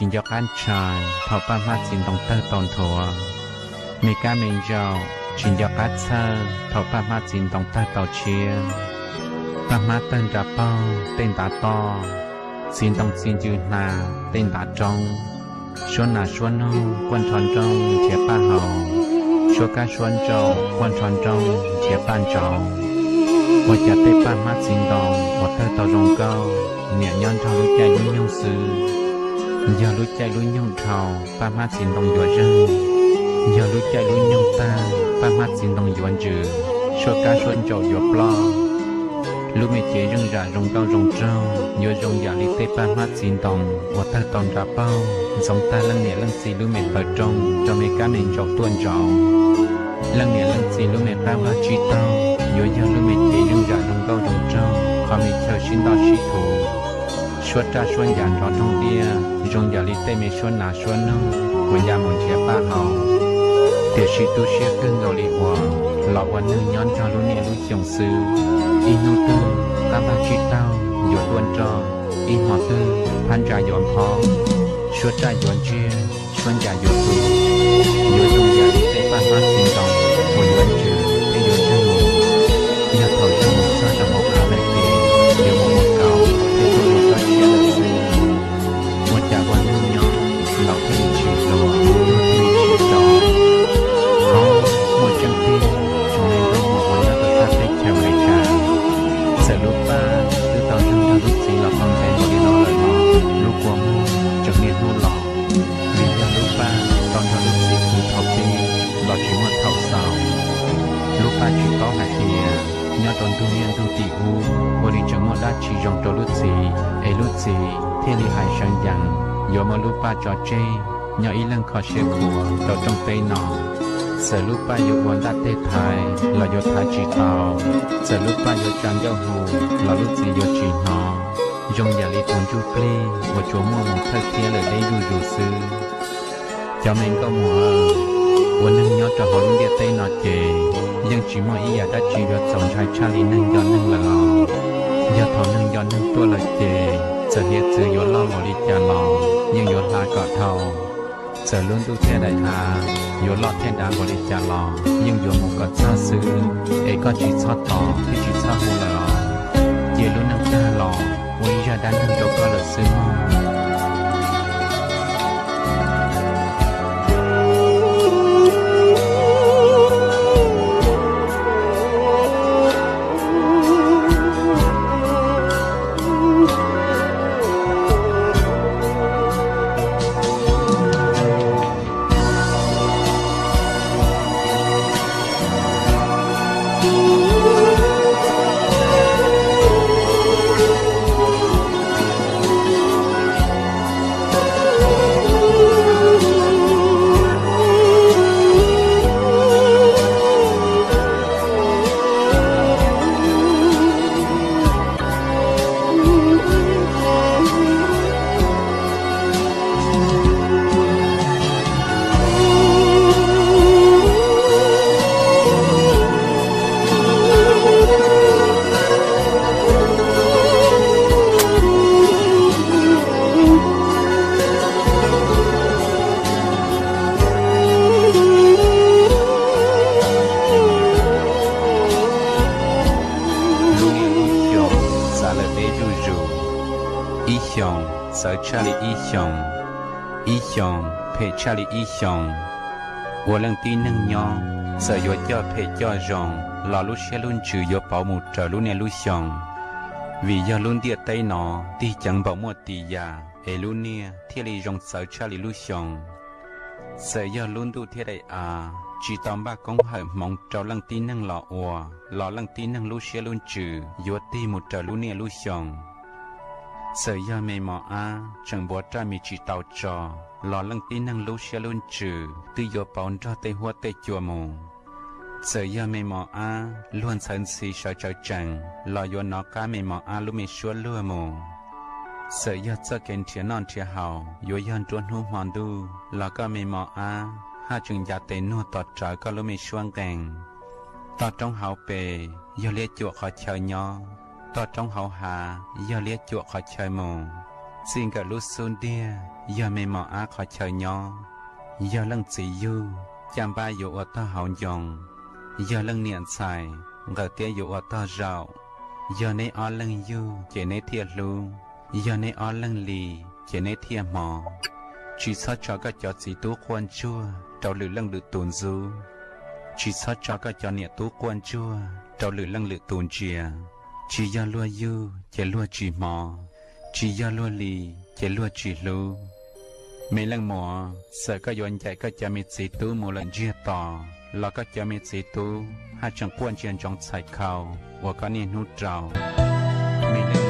tsis nco qab ntshai thaum paj hmab txiv ntoo tawg tau nthuav. Me kab me ntsaum tsis nco qab txhawj thaum paj hmab txiv ntoo tawg tau tshiab. Paj hmab tawg nra paug tej ntav toj, txiv ntoo txi ncw hnav tej ntav roob. Suab nas suab noog quaj nrho nrooj nrhiav paj haus, suab kab suab ntsaum quaj nrho nrooj nrhiav paj ntsauv. Ua cas tej paj hmab txiv ntoo uas tawg tau zoo nkauj, niam nyob nrog lub caij lub nyoog xwb. Yog lub caij lub nyoog dhau, paj hmab txiv ntoo yuav zeeg. Yog lub caij lub nyoog tag, paj hmab txiv ntoo yuav ntsws, suab kab suab ntsaum yuav ploj. Lub me cev zeej zam zoo nkauj zoo nraug yuav zoo yam li tej paj hmab txiv ntoo uas tawg tau nra paug, ntxoov tag leej niam leej txiv lub me taw rooj rau me kab me ntsaum tuaj ntsaum. Leej niam leej txiv lub me qab vaj tsib taug yuav yog lub me cev zeej zam zoo nkauj zoo nraug, qhov me chaw sib ntoj sib thuv, suab raj suab ncas nrov roog diaj zoo yam li tej me suab nas suab noog uas ya mus nrhiav paj haus. Tiam sis tu siab kawg nkaus li uas los ua neeg nyob nrog lub niaj lub xyoo xwb. Ib hnub twg qab vaj tsib taug yuav tuaj nroj, ib hmo twg phab ntsa yuav nphob, suab raj yuav ntsiag, suab ncas yuav tu, yuav zoo yam li tej paj hmab txiv ntoo uas yuav ntsws thiab yuav zeeg mus. Yog thaum zeeg mus txog rau hauv av lawm ces yuav mus ua kaus thiab tuaj ua tsob tshiab lawm xwb. Ua cas ua neeg nyob laus thiaj li tsis hluas, tuag thiaj li tsis rov? Hov, muaj tseeb tiag, tsoom me nkauj muam uas nyob rau sab teb chaws Amelikas, txawm lub paj twb tau zeeg nrog lub txiv los tau ntev npaum li no lawm los lub kua muag tseem niaj hnub los, vim yog lub paj tau nrog lub txiv khwv thaum pib los tsis muaj thaum xaus. Lub paj tsis paub hais tias nyob rau ntug niaj ntug tim ub ua li tseem muaj dab tsi zoo rau lub txiv es lub txiv thiaj li hais seev yees yuav muab lub paj tso tseg nyob ib leeg kho siab khuav rau rooj teb no. Txawm lub paj yuav ua ntaj teg thaiv los yuav thaiv tsis tau, txawm lub paj yuav tsa ncauj hu los lub txiv yuav tsis hnov, zoo yam li tus ntsuj plig uas tsuas muaj mus thawj thiab lawm deb zuj zus xwb. Cov me nkauj muam, ua neeg nyob rau hauv lub ntiaj teb no ces yeej tsis muaj ib yam dab tsi yuav txaus ntshai tshaj li neeg nco neeg lawm os. Yog thaum neeg nco neeg tuaj lawm ces txawm hiav txwv yuav loj npaum li cas los yeej yuav hla kom dhau. Txawm lub ntuj thiab daim av yuav loj thiab dav npaum li cas los yeej yuav mus kom txog xwb, es koj tsis txhob tos thiab tsis txhob hu lawm os. Cia lub neej tag los ua ib zaj dab neeg rau koj lawm xwb mog. Lub niaj lub xyoo xav lawm deb zuj zus, ib xyoos txawv tshaj li ib xyoos, ib xyoos phem tshaj li ib xyoos. Ua leej tib neeg nyob, txawm yuav coj phem coj zoo los lub siab lub ntsws yuav pauv mus raws lub niaj lub xyoo. Vim yog lub ntiaj teb no tig ceev npaum muaj tis yam es lub niaj thiaj li zoo txawv tshaj li lub xyoo. Txawm yog lub ntuj thiab daim av tsis tau npaj koob hawm hmoov rau leej tib neeg los ua, los leej tib neeg lub siab lub ntsws yuav tig mus raws lub niaj lub xyoo. Txawm yog me mos ab tseem npuav raj mis tsis tau tso, los leej tib neeg lub siab lub ntsws twb yuav pauv nrog tej huab tej cua mus. Txawm yog me mos ab luag ntxhawv ntxhi sawv tsawv tsees los yuav nov qab me mos ab lub me suab luag mus. Txawm yog txoj kev nrhiav noj nrhiav haus yuav yog nruab hnub hmo ntuj los koj me mos ab haj tseem ncav tes nuag tos rawv koj lub me suab nqees. Toj roob hauv pes yog liab cuam qhov chaw nyob, toj roob hauv hav yog liab cuam qhov chaw mus. Txij nkawm lub xub ntiag yog me mos ab qhov chaw nyob. Yog leej txiv yug, caj npab yuav ua tog hauv ncoo. Yog leej niam ntxhais, nqawm tiab yuav ua tog zaum. Yog neb ob leeg yug ces neb thiaj hlub, yog neb ob leeg li ces neb thiaj hmov. Tsis txhob tso koj cov txiv tub quaj ntsuag rau lwm leej lwm tus ntxub. Tsis txhob tso koj cov niam tub quaj ntsuag rau lwm leej lwm tus ntsia. Tsis yog luag yug ces luag tsis hmov, tsis yog luag li ces luag tsis hlub. Me leej muam, txawm koj yuav ncaim koj cov me txiv tub mus lawm ntsiag to los koj cov me txiv tub haj tseem quaj ntsia ntsoov txhais khau uas koj niaj hnub rau. Me leej